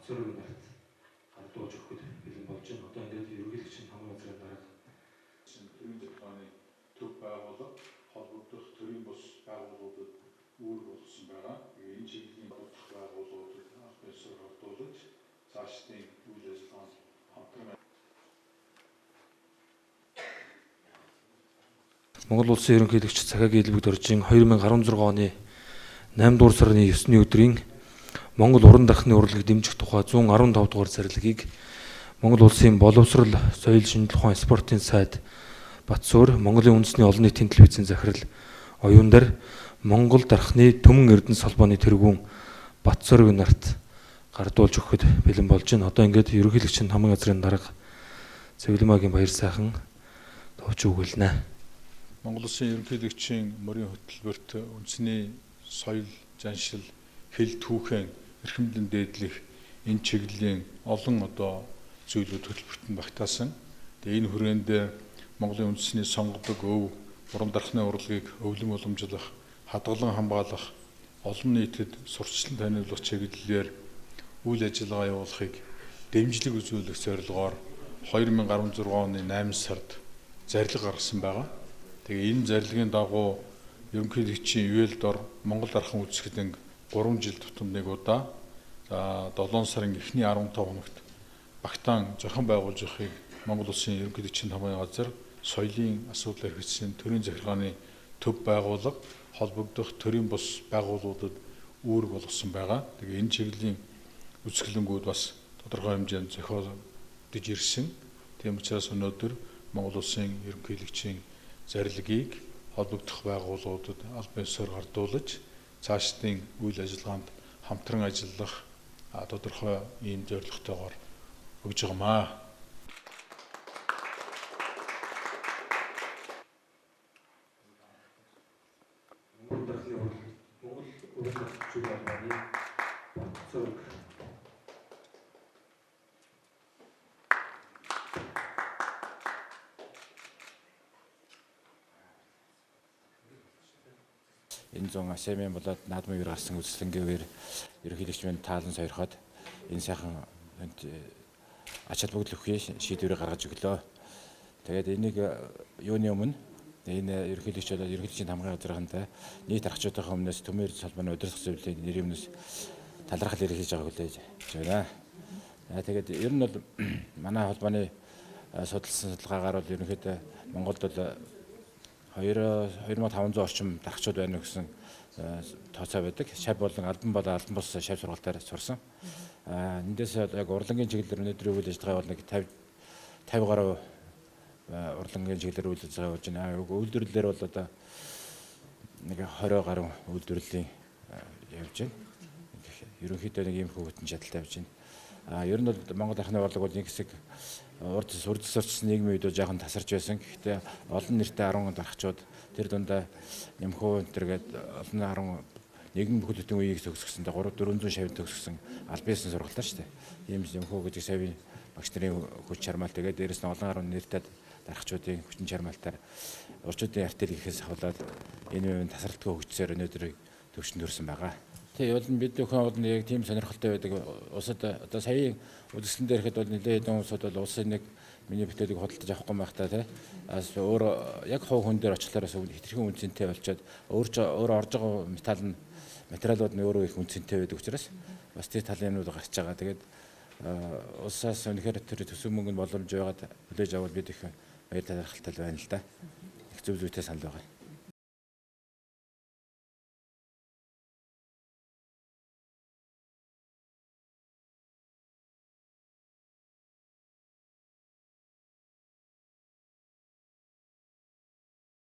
Батцорог нарт гардуулж өгөхөд бэлэн болж байна. Одоо ингээд ерөнхийлөгчийн хамгаалал газрын дарга төрийн захиргааны төв байгууллага холбогдох төрийн бус байгууллагуудад үүрэг болгосон байгаа. Энэ чиглэлийн холбогдох байгууллагуудад албан ёсоор хардуулж цаашдын үйл ажиллагаанд хамтран Монгол Улсын ерөнхийлөгч Цахиагийн Элбэг доржийн 2016 оны 8 дугаар сарын 9-ний өдрийн Монгол уран дархны урлагийг дэмжих тухай 115 дугаар зарилгийг Монгол Улсын боловсрол, соёл, шинжлэх ухаан, спортын сайд Батсуур, Монголын үндэсний олон нийтийн телевизийн захирал Оюундар, Монгол дархны Түмэн Эрдэнэс холбооны тэргүүн Батцорог нарт гардуулж өгөхөд бэлэн болж байна. Одоо ингээд ерөнхийлөгчийн хамгааллын газрын дарга Цэвлэмагийн баяр сайхан товч өгүүлнэ. Монгол Улсын ерөнхийлөгчийн мөрийн хөтөлбөрт үндэсний соёл, заншил, хэл түүхэн, эрхэмлэн дээдлэх энэ чиглэлийн олон одоо зүйлүүд хөтөлбөрт нь багтаасан. Тэгээ энэ хүрээнд Монголын үндэсний сонгодог өв, уран дархны урлагийг өвлөн уламжлах, хадгалан хамгаалах, олон нийтэд сурталчлан таниулах чиглэлээр үйл ажиллагаа явуулахыг дэмжлэг үзүүлэх зорилгоор 2016 оны 8 сард зарлиг гаргасан байгаа. Тэгээ энэ зарилгын дагуу ерөнхийлөгчийн ивэл дор Монгол дархан үзэсгэлэнг 3 жил тутамд нэг удаа за 7 сарын эхний 15 хоногт багтаан зохион байгуулж явахыг Монгол Улсын ерөнхийлөгчийн хамгааллын газар соёлын асуудал эрхэлсэн төрийн захиргааны төв байгууллага холбогдох төрийн бус байгууллагуудад үүрэг болгосон байгаа. Тэгээ энэ чиглэлийн үзэсгэлэнгүүд бас тодорхой хэмжээнд зохиогдож ирсэн. Тийм учраас өнөөдөр Монгол Улсын ерөнхийлөгчийн зарилгийг холбогдох байгууллагуудад албан ёсоор гардуулж цаашдын үйл ажиллагаанд хамтран ажиллах тодорхой ийм зорилготойгоор өгж байгаамаа. Монгол дархны урлаг, Монгол уран дарх зүйн холбооны Батцорог. Энэ зун Асемийн болоод наадмын үеэр гарсан үзэсгэлэнгийн үеэр ерөнхийлөгч минь таалан сойрхоод энэ сайхан ач холбогдол өгөх шийдвэрийг гаргаж өглөө. Тэгээд энийг юуны өмнө энэ ерөнхийлөгч болоод ерөнхийлөгчийн хамгааллын газрынхантай нийт архачуудын өмнөөс Түмэн Эрдэнэс холбооны удирдах зөвлөлийн нэрийн өмнөөс талархал эрхэлж байгааг хүлээж байна. Тэгээд ер нь бол манай холбооны судалсан судалгаагаар бол ерөнхийдөө Монголд бол 2500 орчим дархачууд байна гэсэн тооцоо байдаг. Шав болон албан болон албан бус шав сургалтаар сурсан. Эндээс яг урлагийн чиглэлээр өнөөдрийн үйл ажиллагаа бол нэг 50 гаруй урлагийн чиглэлээр үйл ажиллагаа явуулж байна. Үйлдвэрлэлээр бол одоо нэг 20 гаруй үйлдвэрлэлийн явж байна. Ерөнхийдөө нэг ийм хөвгтөн чадaltaй явж байна. Ер нь бол Монгол дархны урлаг бол нэг хэсэг урд сурчсан нийгмийн үед жаахан тасарч байсан. Гэхдээ олон нэртэй 10 дархачууд тэр дундаа Нямхуу энэ төр гээд олон 11 бүхэл бүтэн үеийг төгсгсөн. 3 400 шавь төгсгсөн албан ёсны сургалтаа шүү дээ. Ийм Нямхуу гэдэг шавийн багш нарын хүч чармаал тэгээд дээрэс нь олон 10 нэртэй дархачуудын хүчин чармаалтаар урчуудын артел гэхээс хавлаад энэ үеийн тасралтгүй хөгжсөөр өнөөдөр төвшөнд хүрсэн байгаа. Тэг бол бид бүхэн бол яг тийм сонирхолтой байдаг. Улсад одоо саяын үзэсгэлэн дээр ихэд бол нэлээд хэдэн улсууд бол улсын нэг миний бүтээлийг худалдаж авахгүй байх та тий. Өөр яг хувь хүн дээр очлоороо хэтэрхий үнцэнтэй болчоод өөр орж байгаа металл нь материалууд нь өөрөө их үнцэнтэй байдаг учраас бас тэр талын юмнууд гарч байгаа. Тэгээд улсаас үнэхээр тэр төсөв мөнгө нь боломж байгаад хүлээж авал бид их баяр талархалтай байна л да. Их зөв зүйтэй санал байгаа.